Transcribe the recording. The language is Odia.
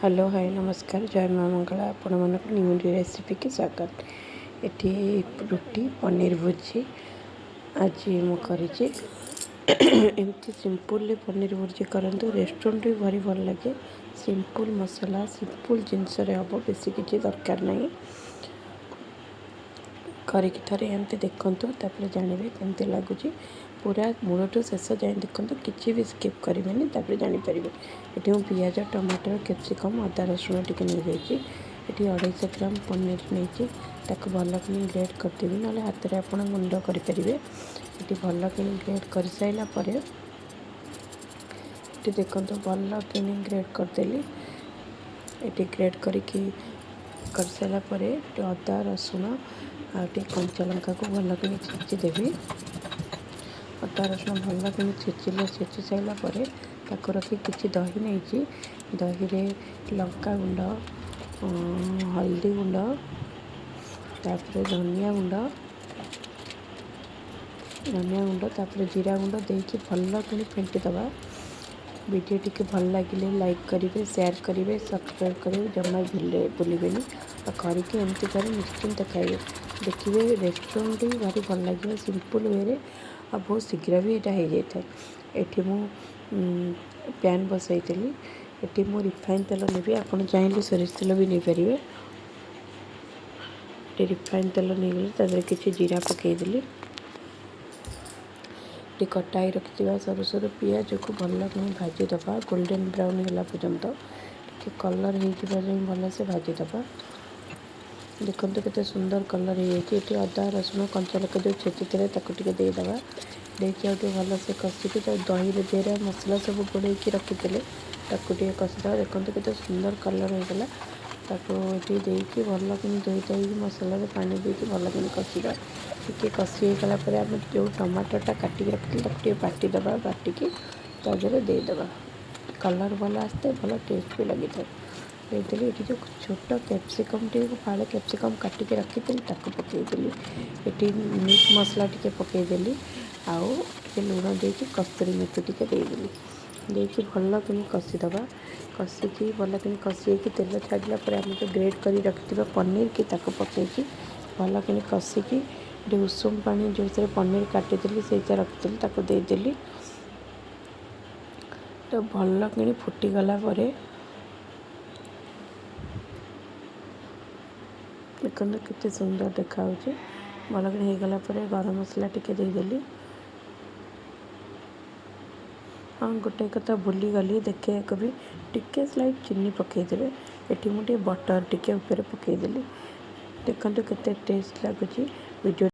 ହ୍ୟାଲୋ, ହାଏ, ନମସ୍କାର, ଜୟ ମା ମଙ୍ଗଳା। ଆପଣମାନଙ୍କୁ ନ୍ୟୁ ରେସିପିକି ସ୍ୱାଗତ। ଏଠି ରୁଟି ପନିର ଭୁଜି ଆଜି ମୁଁ କରିଛି। ଏମିତି ସିମ୍ପୁଲରେ ପନିର ଭୁଜି କରନ୍ତୁ, ରେଷ୍ଟୁରାଣ୍ଟ ବି ଭାରି ଭଲ ଲାଗେ। ସିମ୍ପୁଲ ମସଲା, ସିମ୍ପୁଲ ଜିନିଷରେ ହେବ, ବେଶୀ କିଛି ଦରକାର ନାହିଁ। କରିକି ଥରେ ଏମିତି ଦେଖନ୍ତୁ, ତାପରେ ଜାଣିବେ କେମିତି ଲାଗୁଛି। ପୁରା ମୂଳଠୁ ଶେଷ ଯାଏଁ ଦେଖନ୍ତୁ, କିଛି ବି ସ୍କିପ୍ କରିବେନି, ତାପରେ ଜାଣିପାରିବେ। ଏଠି ମୁଁ ପିଆଜ, ଟମାଟର, କ୍ୟାପ୍ସିକମ୍, ଅଦା, ରସୁଣ ଟିକେ ନେଇଯାଇଛି। ଏଠି 250 ଗ୍ରାମ ପନିର ନେଇଛି। ତାକୁ ଭଲ କିଣି ଗ୍ରେଟ୍ କରିଦେବି, ନହେଲେ ହାତରେ ଆପଣ ଗୁଣ୍ଡ କରିପାରିବେ। ଏଠି ଭଲ କିଣି ଗ୍ରେଟ୍ କରିସାରିଲା ପରେ, ଏଠି ଦେଖନ୍ତୁ, ଭଲ କିଣି ଗ୍ରେଟ୍ କରିଦେଲି। ଏଠି ଗ୍ରେଟ୍ କରିକି କରିସାରିଲା ପରେ ଟିକେ ଅଦା, ରସୁଣ ଆଉ ଟିକେ କଞ୍ଚା ଲଙ୍କାକୁ ଭଲ କିଣି ଛେଚି ଦେବି। ଅଦା ରସୁଣ ଭଲ କିଣି ଛେଚି ସାରିଲା ପରେ ତାକୁ ରଖି କିଛି ଦହି ନେଇଛି। ଦହିରେ ଲଙ୍କା ଗୁଣ୍ଡ, ହଳଦୀ ଗୁଣ୍ଡ, ତାପରେ ଧନିଆ ଗୁଣ୍ଡ, ତାପରେ ଜିରା ଗୁଣ୍ଡ ଦେଇକି ଭଲ କିଣି ଫେଣ୍ଟି ଦେବା। ଭିଡ଼ିଓ ଟିକେ ଭଲ ଲାଗିଲେ ଲାଇକ୍ କରିବେ, ସେୟାର କରିବେ, ସବସ୍କ୍ରାଇବ୍ କରିବେ, ଜମା ଭୁଲିବେନି। ଆଉ କରିକି ଏମିତି କରି ନିଶ୍ଚିନ୍ତ ଖାଇବେ, ଦେଖିବେ ରେଷ୍ଟୁରାଣ୍ଟ ବି ଭାରି ଭଲ ଲାଗିବ। ସିମ୍ପଲ୍ ୱେରେ ଆଉ ବହୁତ ଶୀଘ୍ର ବି ଏଇଟା ହେଇଯାଇଥାଏ। ଏଠି ମୁଁ ପ୍ୟାନ୍ ବସାଇଥିଲି। ଏଠି ମୁଁ ରିଫାଇନ୍ ତେଲ ନେବି, ଆପଣ ଚାହିଁଲେ ସୋରିଷ ତେଲ ବି ନେଇପାରିବେ। ଏଠି ରିଫାଇନ୍ ତେଲ ନେଇଗଲି, ତା ଦେହରେ କିଛି ଜିରା ପକାଇଦେଲି। ଏଠି କଟା ହେଇ ରଖିଥିବା ସରୁ ସରୁ ପିଆଜକୁ ଭଲ କିଣି ଭାଜିଦେବା। ଗୋଲ୍ଡେନ୍ ବ୍ରାଉନ୍ ହେଲା ପର୍ଯ୍ୟନ୍ତ, ଟିକେ କଲର୍ ହେଇଯିବା ଯାଏଁ ଭଲସେ ଭାଜିଦେବା। ଦେଖନ୍ତୁ, କେତେ ସୁନ୍ଦର କଲର୍ ହେଇଯାଇଛି। ଏଠି ଅଦା, ରସୁଣ, କଞ୍ଚା ଲଙ୍କା ଯେଉଁ ଛେଚିଥିଲେ, ତାକୁ ଟିକେ ଦେଇଦେବା। ଦେଇକି ଆଉ ଟିକେ ଭଲସେ କଷିକି ତାକୁ ଦହିରେ ଦେହରେ ମସଲା ସବୁ ଗୋଳେଇକି ରଖିଥିଲେ, ତାକୁ ଟିକେ କଷିଦେବା। ଦେଖନ୍ତୁ, କେତେ ସୁନ୍ଦର କଲର୍ ହେଇଗଲା। ତାକୁ ଏଠି ଦେଇକି ଭଲ କିଣି ଧୋଇ ଧାଇକି ମସଲାରେ ପାଣି ଦେଇକି ଭଲ କିଣି କଷିବା। ଟିକେ କଷି ହେଇଗଲା ପରେ ଆମେ ଯେଉଁ ଟମାଟୋଟା କାଟିକି ରଖିଥିଲେ, ତାକୁ ଟିକେ ବାଟିଦେବା। ବାଟିକି ତା ଦେହରେ ଦେଇଦେବା। କଲର୍ ଭଲ ଆସିଥାଏ, ଭଲ ଟେଷ୍ଟ ବି ଲାଗିଥାଏ। ଦେଇଦେଲି। ଏଠି ଯେଉଁ ଛୋଟ କ୍ୟାପ୍ସିକମ୍ ଟିକେ, ଫାଳେ କ୍ୟାପ୍ସିକମ୍ କାଟିକି ରଖିଥିଲି, ତାକୁ ପକାଇଦେଲି। ଏଠି ମିଟ୍ ମସଲା ଟିକେ ପକାଇଦେଲି ଆଉ ଟିକେ ଲୁଣ ଦେଇକି କସ୍ତୁରୀ ମେଥି ଟିକେ ଦେଇଦେଲି। ଦେଇକି ଭଲ କିଣି କଷିଦେବା। କଷିକି, ଭଲ କିଣି କଷି ହେଇକି ତେଲ ଛାଡ଼ିଲା ପରେ ଆମେ ଯେଉଁ ଗ୍ରେଟ୍ କରି ରଖିଥିବା ପନିରକି ତାକୁ ପକାଇକି ଭଲ କିଣି କଷିକି, ଏଠି ଉଷୁମ ପାଣି ଯେଉଁଥିରେ ପନିର କାଟିଥିଲି, ସେଇଟା ରଖିଥିଲି, ତାକୁ ଦେଇଦେଲି। ତ ଭଲ କିଣି ଫୁଟିଗଲା ପରେ ଦେଖନ୍ତୁ, କେତେ ସୁନ୍ଦର ଦେଖାହେଉଛି। ଭଲ କିଣି ହେଇଗଲା ପରେ ଗରମ ମସଲା ଟିକେ ଦେଇଦେଲି। ହଁ, ଗୋଟେ କଥା ଭୁଲିଗଲି ଦେଖେଇବାକୁ ବି, ଟିକେ ସ୍ଲାଇଟ୍ ଚିନି ପକାଇଦେବେ। ଏଠି ମୁଁ ଟିକେ ବଟର୍ ଟିକେ ଉପରେ ପକାଇଦେଲି। ଦେଖନ୍ତୁ, କେତେ ଟେଷ୍ଟ ଲାଗୁଛି ଭିଡ଼ିଓ।